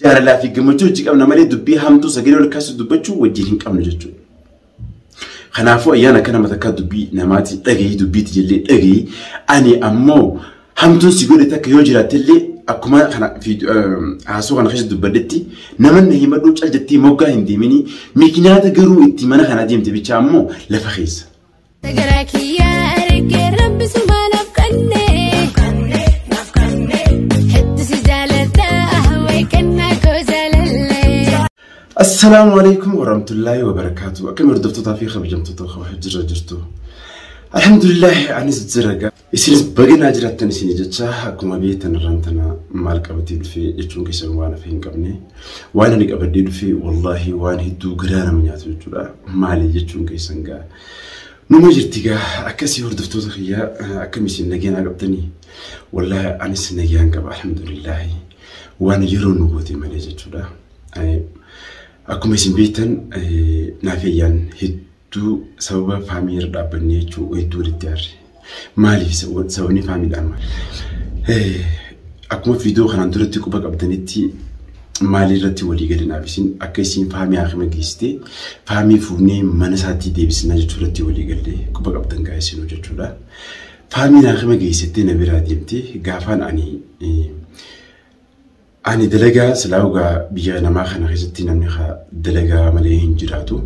Jaalalaa fi gammachuu hojii qabna malee dubbii hamtuu sagalee ol kaasu dubbachuu wajjin hin qabnu jechuudha. Kanaafuu ayyaana akka nama takkaa dubbii namaati dhagahii, dubbiiti jellee dhagahii. Ani ammoo hamtuun si godhe takka yoo jiraatte illee, akkuma kana haasoo kana keessa dubbadhetti, nama na himadhu, cal jettee moggaa hin deeminii. Mikinaata garuu itti mana kana deemte bichaa ammoo lafa keessa. Sagaraa kiyyaa argee Rabbi sumaanaaf kenne. Hedduu si jaaladha wayi kennaa koo jaalallee. Assalaamu alaikum warahmatullaahi wabarakaatu. Akkam hordoftootaa fi kabajamtoota jirra jirtu? Alhamdulillah, anis jira gaa. Isinis baganaa jiraattan isin jecha. Akkuma beektan irraan tana maal qabatee dhufee jechuun keessan waan hafe hin qabne. Waan ani qabadhee dhufee wallaahi waan hedduu garaa nama nyaatu jechuudha. Maali jechuun keessan gaa. Numa jirti gaa. Akkasii hordoftoota kiyyaa, akkam isin, nageenaa qabdanii? Wallaahi anis nagaan qaba, alhamdulillah. Waan yeroo nu goote malee jechuudha. Akkuma isin beektan, naaf eeyyaan hedduu sababa faamii irra dhaabbannee jechuu hedduu walitti aarre. Maaliif sababni faamiidhaan maali? Akkuma viidiyoo kanaan duratti quba qabdanitti, maalii irratti walii galee naaf isin, akka isin faamii haakima geessite, faamii fuunee mana isaatti deebisnaa jechuu irratti walii galee quba qabdan gaa isinuu jechuudha. Faamiin haakima geessitee na biraa deemte. Gaafaan ani dalagaa silaa dhugaa biyya namaa kana keessatti namni dalagaa malee hin jiraatu.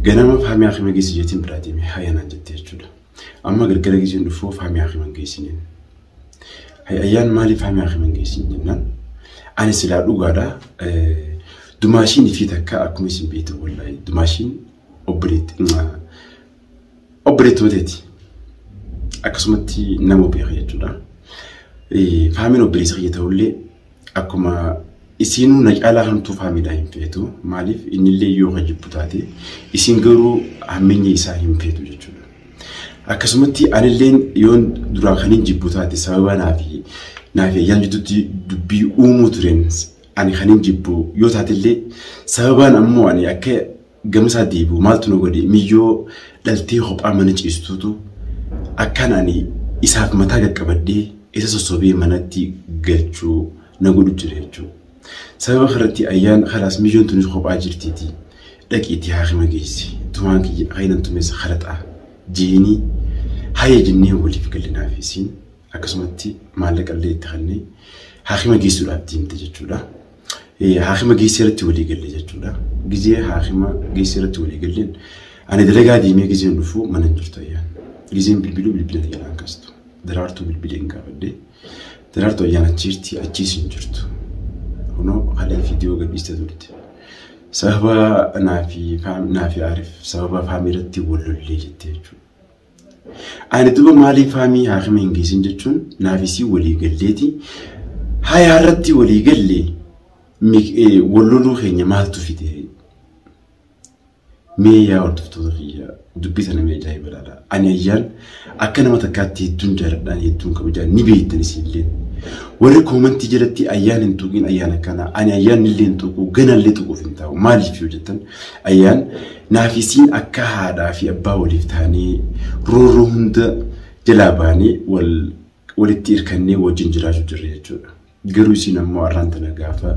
Ganama faamii haakima geessi jeetiin biraa deeme, haya naan jette jechuudha. Amma galgala giseen dhufuu faamii haakima hin geessiniin. Ayyaan maaliif faamii haakima hin geessin jennaan, ani silaa dhugaadha. Dumaashiin fi takka akkuma isin beektu, wallaahi dumaashiin obboleettooteeti. Akkasumatti nama beeka jechuudha. Faamiin obboleessa kiyya ta'ullee, akkuma isiinuu na caalaa hamtuu faamiidhaa hin feetu. Maaliif innillee yoo ka jibbu taate, isiin garuu hammeenya isaa hin feetu jechuudha. Akkasumatti anilleen yoon duraan kan hin jibbu taate, sababa naafi ayyaan jidduutti dubbii uumuu tureen ani kan hin jibbu yoo taatellee, sababaan ammoo ani akka gama isaa deebi'u maaltu na godhe? Miyyoo dhaltee kophaa mana ciistuutu akkaan ani isaaf mataa qaqqabadhee isa sossobee manatti galchuu na godhu jira jechuudha. Sababa kanatti ayyaan kalaas miyyoon tunis kophaa jirtiiti, dhaqiitii haakima geessi, tumaan kiyya kayinan tumeessa kalaxaa jeenii, haya jennee waliif galinaaf isiin akkasumatti maallaqa illee itti kennee haakima geessuudhaaf deemte jechuudha. Haakima geessee irratti walii galle jechuudha. Gizee haakima geessee irratti walii galleen, ani dalagaa deemee gizeen dhufuu mana hin jirtu ayyaan. Gizeen bilbiluu bilbila jalaan kaastu. Daraartuu bilbileen gaafadhee. Daraartuu ayyaan achiirti, achiis hin jirtu. Kunoo haala viidiyoo gadhiistee turte. Sababa naafi Aarif sababa faamii irratti wal lollee jettee jechuudha. Ani duba maaliif faamii haakima hin geessin jechuun naafisii walii galleeti. Hayaa irratti walii gallee wal loluu keenya maaltu fide? Mee yaa hordoftoota kiyya, dubbii sana mee ajaa'iba ilaala. Ani ayyaan akka nama takkaatti hedduun jaaladhaan, hedduun kabajaan, ni beektan isinillee. Warri koomantii jalatti ayyaan hin tuqin, ayyaan akkana, ani ayyaan illee hin tuqu, ganallee tuquuf hin taa'u. Maaliif yoo jettan, ayyaan naaf isiin akka haadhaa fi abbaa waliif taanee roorroo hunda jalaa baanee wal walitti hirkannee wajjin jiraachuu jirra jechuudha. Garuu isiin ammoo arraan tana gaafa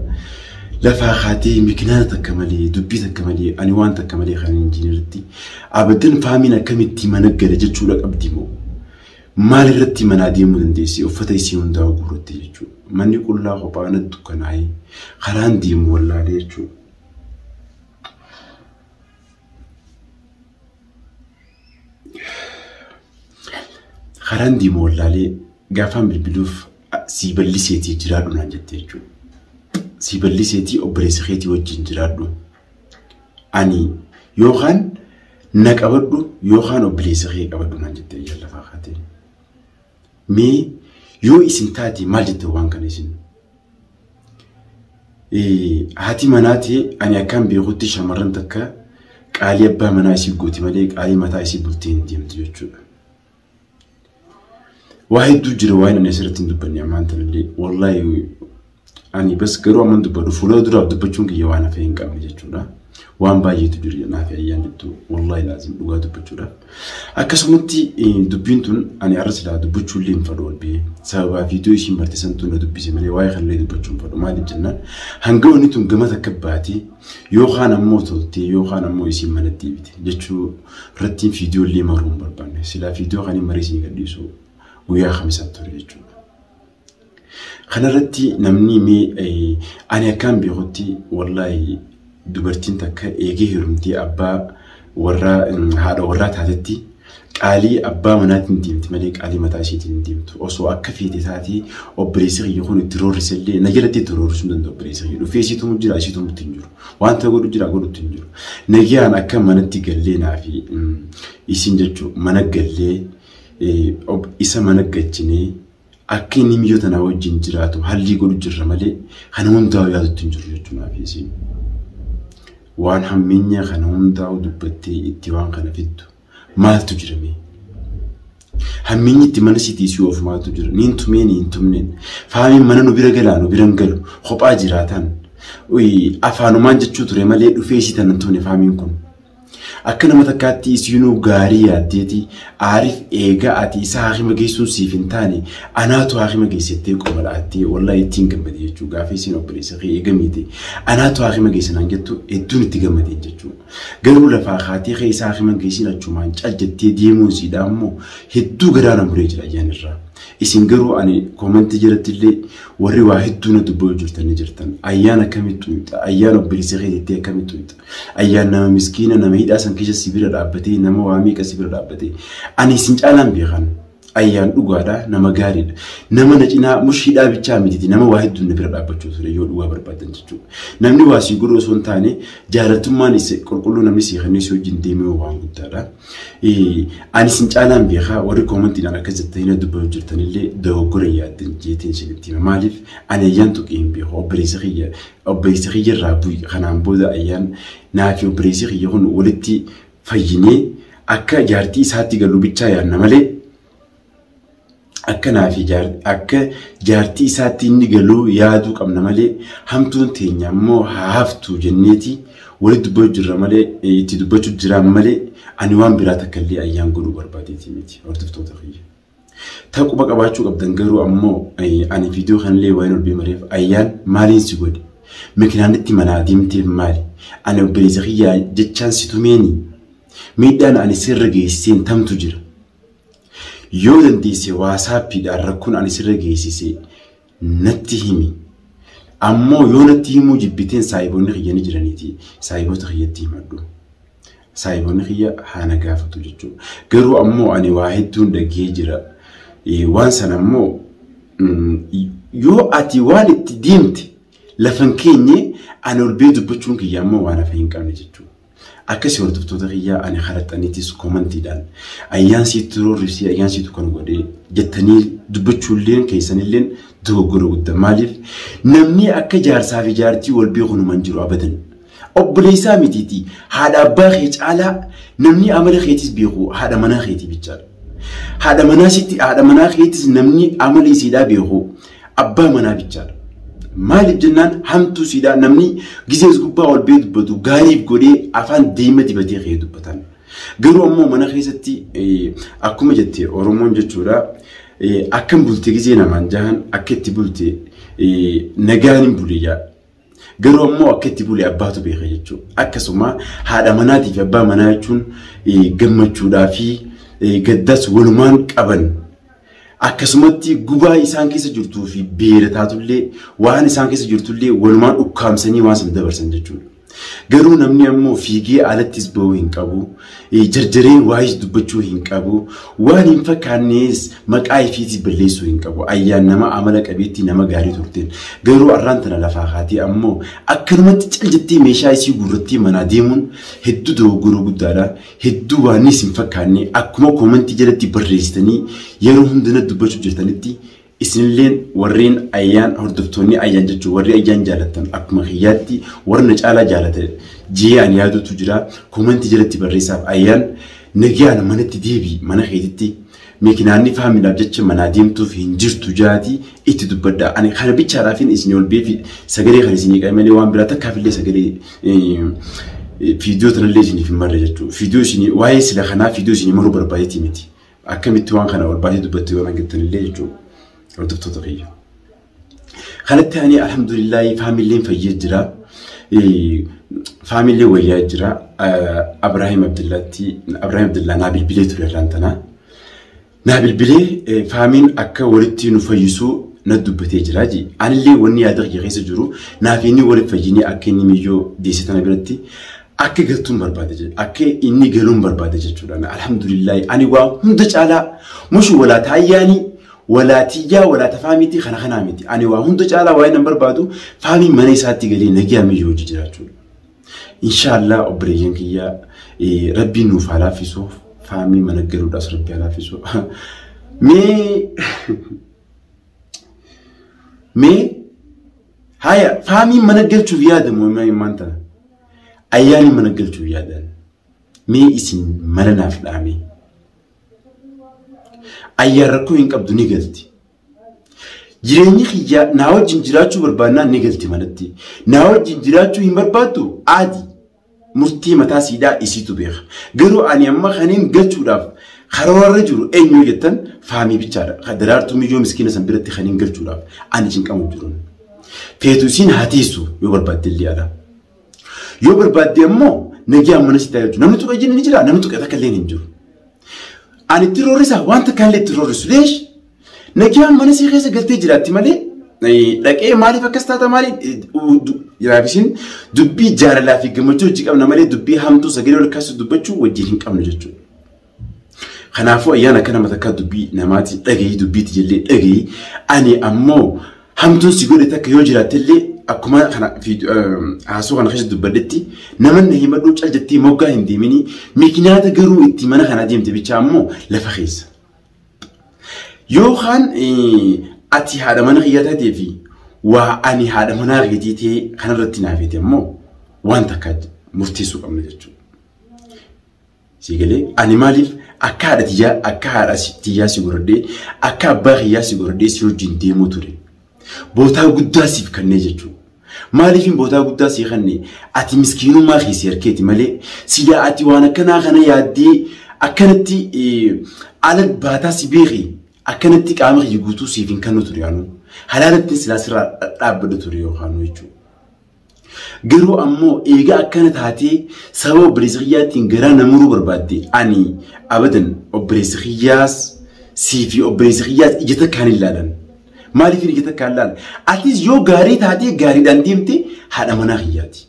lafaa kaatee mikinaata takka malee, dubbii takka malee, ani waan takka malee kan hin jiretti abadan faamiin akkamitti mana gala jechuudha qabdi moo maal irratti manaa deemuu dandeessi, uffata isii hundaa guurratte jechuudha. Manni qullaa kophaa natti dukkanaa'ee karaan deemu wallaalee jechuudha. Karaan deemu wallaalee gaafaan bilbiluuf sii balliseetii jiraadhu naan jette jechuudha. Sii balliseetii obboleessa keetii wajjin jiraadhu. Ani yookaan na qabadhu yookaan obboleessa kee qabadhu naan jette ayyaan lafaa kaatee. Mee yoo isin taate maal jette waan kana isin? Haati manaa ta'e, ani akkaan beekutti shamarran takka qaalii abbaa manaa isii gooti malee qaalii mataa isii bultee hin deemtu jechuudha. Waa hedduu jira waan ani asirratti hin dubbanne ammaan tanallee, wallaahi ani bas garuu amman dubbadhu fuula duraaf dubbachuun kiyya waan hafe hin qabne jechuudha. Waan baay'eetu jira naaf ayyaan jidduu, wallaahi laazim dhugaa dubbachuudhaaf. Akkasumatti dubbiin tun ani arra silaa dubbachuu illee hin fedhu ol ba'ee. Sababaa viidiyoo ishiin barte santu na dubbise malee waa'ee kanallee dubbachuu hin fedhu. Maaliif jennaan, hanga wanni tun gama takka baatee yookaan ammoo toltee yookaan ammoo isiin manatti deebite jechuu irrattiin viidiyoo illee maruu hin barbaanne. Silaa viidiyoo kan hin maree isin gadhiisu guyyaa kamisaa ture jechuudha. Kanarratti namni mee ani akkaan beekutti, wallaahi dubartiin takka eegee heerumtee abbaa warraa haadha warraa taatetti qaalii abbaa manaatiin deemti malee qaalii mataa isheetiin hin deemtu. Osoo akka feete taatee obboleessi kiyya kun itti roorrise illee na jalatti itti roorrisuu hin danda'u obboleessi kiyya. Dhufee isiitu jira, isiitu itti hin jiru. Wanta godhu jira, godhutti hin jiru. Nagayaan akka manatti gallee naa fi isin jechuun mana gallee isa mana galchinee akka inni miyyoo tanaa wajjin jiraatu hallii godhu jirra malee kana hundaa'u yaadutti hin jiru jechuun fi isin. Waan hammeenya kana hundaa'u dubbattee itti waan kana fiddu maaltu jira mee? Hammeenyi itti mana sitii si oofu maaltu jira? Niin tumee niin tumneen. Faamiin mana nu bira galaa nu bira hin galu. Kophaa jiraataan. Afaanumaan jechuu ture malee dhufee isii tanan tumne faamiin kun. Akka nama takkaatti isinuu gaarii yaaddeeti aariif eegaa ati isa haakima geessuun siif hin taane anaatu haakima geessettee qoma dhaattee, wallaahi ittiin gammade jechuudha. Gaafa isiin obboleessa kee eegamiite anaatu haakima geesse naan jettu hedduun itti gammadeen jechuudha. Garuu lafaa kaatee kee isa haakima geessiin achumaan cal jettee deemuun siidha ammoo hedduu garaa na muree jira ayyaan irraa. Isin garuu ani koomantii jalatti illee warri waa hedduu na dubbachuu jirtan ni jirtan. Ayyaan akkamitti tuyxa? Ayyaan obboleessa kee jettee akkamitti tuyxa? Ayyaan nama miskiina, nama hidhaa san keessa si bira dhaabbatee, nama waa meeqa si bira dhaabbatee. Ani isin caalaan beekan. Ayyaan dhugaadha, nama gaariidha. Nama na cinaa mush hidhaa bichaa mititi, nama waa hedduun na bira dhaabbachuu ture yoo dhugaa barbaadan jechuudha. Namni waa sii godhu osoo hin taane jaalattummaan isa qulqulluu namni sii kennee si wajjin deemee waan guddaadha. Ani isin caalaan beekaa, warri koomantiidhaan akkas jettanii na dubbachuu jirtanillee dogoggora yaaddan jeetiin isinitti hima. Maaliif, ani ayyaan tuqee hin beeku. Obboleessa kiyya, obboleessa kiyya irraa bu'i. Kanaan booda ayyaan naa fi obboleessi kiyya kun walitti fayyinee akka jaartii isaatti galu bichaa yaadna malee akka naa fi akka jaartii isaatti inni galuu yaaduu qabna malee hamtuun teenya ammoo haa haftu jenneeti walitti dubbachuu jirra malee, itti dubbachuu jiraan malee ani waan biraa takka illee ayyaan godhuu barbaadeeti miti, hordoftoota kiyya. Taquba qabaachuu qabdan garuu ammoo ani viidiyoo kanallee waan ol mareef ayyaan maaliin si godhe? Makiinaanitti manaa deemteef maali? Ani obboleessa kiyyaa jechaan si tumeeni? Miidhaan ani sirra geessiseen tamtu jira? Yoo dandeesse waasaappiidhaan rakkoon ani sirra geessise natti himi. Ammoo yoo natti himuu jibbiteen saayiboonni kiyya ni jiraniiti. Saayiboota kiyyatti himadhu. Saayiboonni kiyya haa na gaafatu jechuudha. Garuu ammoo ani waa hedduun dhagee jira. Waan sana ammoo yoo ati waan itti deemte lafan keenye ani ol bee dubbachuun kiyya ammoo waan hafa hin qabne jechuudha. Akkasii hordoftoota kiyyaa, ani haraxaniitis koomantiidhaan ayyaan siitti roorrisii, ayyaan siitu kan godhee jettanii dubbachuulleen keessanilleen dogoggora guddaa. Maaliif, namni akka jaarsaa fi jaartii wal beeku numan jiru abadan. Obboleessaa mitiiti, haadha abbaa kee caalaa namni amala keetis beeku haadha manaa keetii bichaadha. Haadha manaa sitti, haadha manaa keetis namni amala isiidhaa beeku abbaa manaa bichaadha. Maaliif jennaan, hamtuu siidhaa namni gizees gubbaa ol bee dubbatu gaariif godhee afaan deema dibatee ka'ee dubbatan. Garuu ammoo mana keessatti akkuma jette Oromoon jechuudha, akkam bulte gizee namaan jahan akka itti bulte nagaan hin bule jaa. Garuu ammoo akka itti bule abbaatu beeka jechuudha. Akkasuma haadha manaatii fi abbaa manaa jechuun gammachuudhaa fi gaddas walumaan qaban. Akkasumatti gubaa isaan keessa jirtuu fi beera taatullee waan isaan keessa jirtullee walumaan ukkaamsanii waan sana dabarsan jechuudha. Garuu namni ammoo fiigee alattis bahuu hin qabu. Jarjaree waayis dubbachuu hin qabu. Waan hin fakkaannes maqaa ifiitis balleessuu hin qabu. Ayyaan nama amala qabeettii, nama gaarii turteen. Garuu arraan tana lafaa kaatee ammoo akkanumatti cal jettee meeshaa isii guurrattee manaa deemuun hedduu dogoggora guddaadha. Hedduu waan hin fakkaanne akkuma koomantii jalatti barreessitanii yeroo hundina dubbachuu jirtanitti isinilleen warreen ayyaan hordoftoonni ayyaan jechuun warri ayyaan jaalatan akkuma kiyyaatti warra na caalaa jaalatan jee ani yaadutu jira. Koomantii jalatti barreessaaf, ayyaan nagaan manatti deebii, mana keetitti meekinaanni faamilaaf jecha manaa deemtuuf hin jirtu jaati itti dubbadha. Ani kana bichaadhaafin isin ol beefi sagalee kan isinii qabe malee waan biraa takkaafillee sagalee Viidiyoo tanallee isiniif hin marre jechuudha. Viidiyoo isinii waa'ee sila kanaa viidiyoo isinii maruu barbaadeeti miti. Akkamitti waan kana ol baatee dubbattee waan argattanillee jechuudha. Hordoftoota kiyya. Kanatti ani alhamdulillahi faamiliin fayyee jira. Faamilii wayyaa jira. Abrahaam Abdullaatti Abrahaam Abdullaa naa bilbilee ture irraan tanaa. Naa bilbilee faamiin akka walitti nu fayyisuu na dubbatee jira ji. Anillee wanni yaada kiyya keessa jiru naaf inni walitti fayyinee akka inni miyyoo deesse tana biratti akka galtuun barbaade jechuudha. Akka inni galuun barbaade jechuudha. Alhamdulillahi ani waa hunda caalaa mushu walaa taayyaanii walaa tiyyaa walaa tafaamiti kana kanaa miti. Ani waa hunda caalaa waa'ee nan barbaadu faamiin mana isaatti galee nagiyaa miyyoo hojii jiraachuudha. Inshaallah obboleeyyan kiyyaa rabbiin nuuf haa laaffisu faamii mana galuudhaas rabbi haa laaffisu. Mee haya faamiin mana galchuuf yaadamu maal tana? Ayyaaniin mana galchuuf yaadan. Mee isin mana naaf dhaame. Ayyaan rakkoo hin qabdu ni galti. Jireenyi kiyyaa naa wajjin jiraachuu barbaannaan ni galti manatti. Naa wajjin jiraachuu hin barbaaddu aadi. Murtii mataa siidhaa isiitu beeka. Garuu ani amma kaniin galchuudhaaf karoorarra jiru eenyu jettan faamii bichaadha. Daraartuu miyyoo miskiina san biratti kaniin galchuudhaaf ani cinqamu jiruun. Feetu isiin haa teessu yoo barbaadde illee ala. Yoo barbaadde ammoo nagaan mana sitti jechuudha. Namni tuqee ni jira namni tuqee takka illee hin jiru. Ani itti roorrisaa waan takka illee itti roorrisu leesh. Nagaan mana sii keessa galtee jiraatti malee dhaqee maaliif akkas taata maaliif jiraafisiin dubbii jaalalaa fi gammachuu hojii qabna malee dubbii hamtuu sagalee ol kaasu dubbachuu wajjin hin qabnu jechuudha. Kanaafuu ayyaana akka nama takkaa dubbii namaati dhagahii dubbiiti jellee dhagahii ani ammoo hamtuun si godhe takka yoo jiraatte illee akkuma kana haasoo kana keessa dubbadhetti namanni himadhuu cal jettee moggaa hin deeminii mikinaata garuu itti mana kana deemte bichaa ammoo lafa keessa. Yookaan ati haadha mana kiyyaa taatee fi waa ani haadha manaa keetii ta'ee kanarratti naafete ammoo waan takka murteessuu qabna jechuudha. Siigalee ani maaliif akka haadha tiyyaa akka haadha tiyyaa si godhadhee akka abbaa kiyyaa si godhadhee si wajjin deemuu ture. Bootaa guddaa siif kennee jechuudha. Maaliif bootaa guddaa sii kenne ati miskiinummaa keessi harkeeti malee silaa ati waan akkanaa kana yaaddee akkanatti ala baataa si beeki akkanatti qaama kiyya guutuu siif hin kennu ture yaanu halaalatti silaa sirraa dhaabbadhu ture yookaan jechuudha. Garuu ammoo eega akkana taatee sababa obboleessa kiyyaatiin garaa namuruu barbaadde ani abadan obboleessa kiyyaas sii fi obboleessa kiyyaas ija takkaan hin ilaalan. Maaliif ija takkaan ilaalan? Atis yoo gaarii taatee gaariidhaan deemte haadha manaa kiyyaati.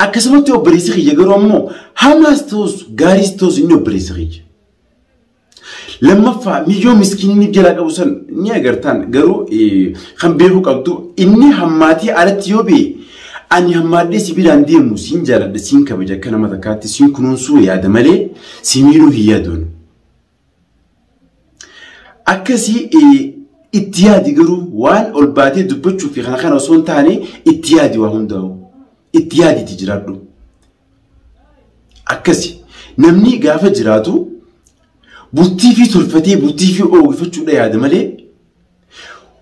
Akkasumatti obboleessi kiyya garuu ammoo hamaas ta'us gaariis ta'us inni obboleessa kiyya. Lammaffaa miyyoo miskiinni jalaa qabu san ni agartaan garuu kan beekuu qabdu inni hammaatii alatti yoo ba'e ani hammaadhee si biraan deemu siin jaaladha siin kabaja akka nama takkaatti siin kunuunsuu yaada malee si miidhuu hin yaaduun. Akkasii itti yaadi garuu waan ol baatee dubbachuu fi kana kana osoo hin taane itti yaadi waa hundaa'u. Itti yaadiitti jiraadhu. Akkasi namni gaafa jiraatu bultii fi tolfatee bultii fi oogifachuudha yaada malee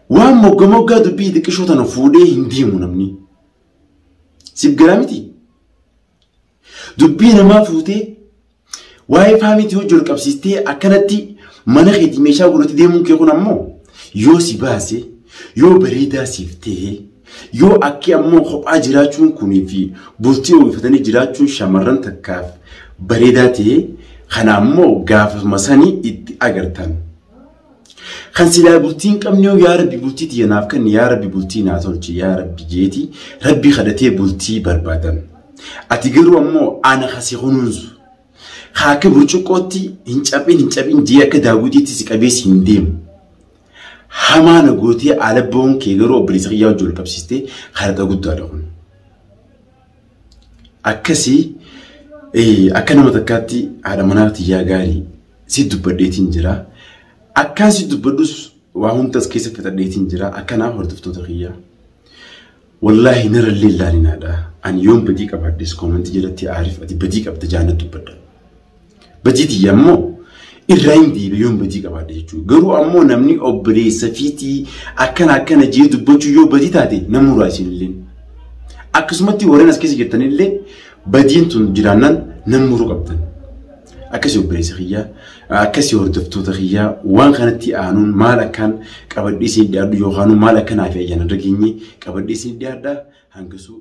waan mogga moggaa dubbii xiqqishoo tana fuudhee hin deemu namni. Siif garaa miti. Dubbii namaa fuutee waa'ee faamitii hojii ol qabsiistee akkanatti mana keetii meeshaa godhatee deemuun kee kun ammoo yoo si baase yoo bareedaa siif ta'e yoo akki ammoo kophaa jiraachuun kunii fi bultii oogifatanii jiraachuun shamarran takkaaf bareedaa ta'e kana ammoo gaafuma sanii itti agartan. Kan silaa bultii hin qabne yaa rabbi bultii tiyya naaf kenni yaa rabbi bultii naa tolchi yaa rabbi jeeti rabbi kadhatee bultii barbaadan. Ati garuu ammoo ana kasi kunuunsu. Haa akka burcuqqootti hin cabin hin cabin jee akka daawwitiitti si qabee si hin deemu. Hamaa na gootee ala bahuun kee garuu obboleessa kiyyaa wajjin wal qabsiistee halaqa guddaadha kun. Akkasii akka nama takkaatti haadha manaa tiyyaa gaarii si dubbadheetiin jira. Akkaan si dubbadhus waa hundas keessa fixadheetiin jira. Akkanaa hordoftoota kiyyaa. Wallaahi narallee ilaalinaadha. Ani yoon badii qabaadhes koomentii jalatti aariif ati badii qabda jaanat dubbadha. Badii tiyya ammoo irraa hin deebi'e yoon badii qabaadhe jechuudha. Garuu ammoo namni obboleessa fiitii akkana akkana jee dubbachuu yoo badii taate namuraa isinillee. Akkasumatti warreen as keessa jirtanillee Badiin tun jiraannaan nan muruu qabdan. Akkasii obboleessa kiyyaa, akkasii hordoftoota kiyyaa, waan kanatti aanuun maal akkaan qabadhee isin dhiyaadhu yookaan maal akka naaf ayyaana dhageenye qabadhee isin dhiyaadha hangasuu.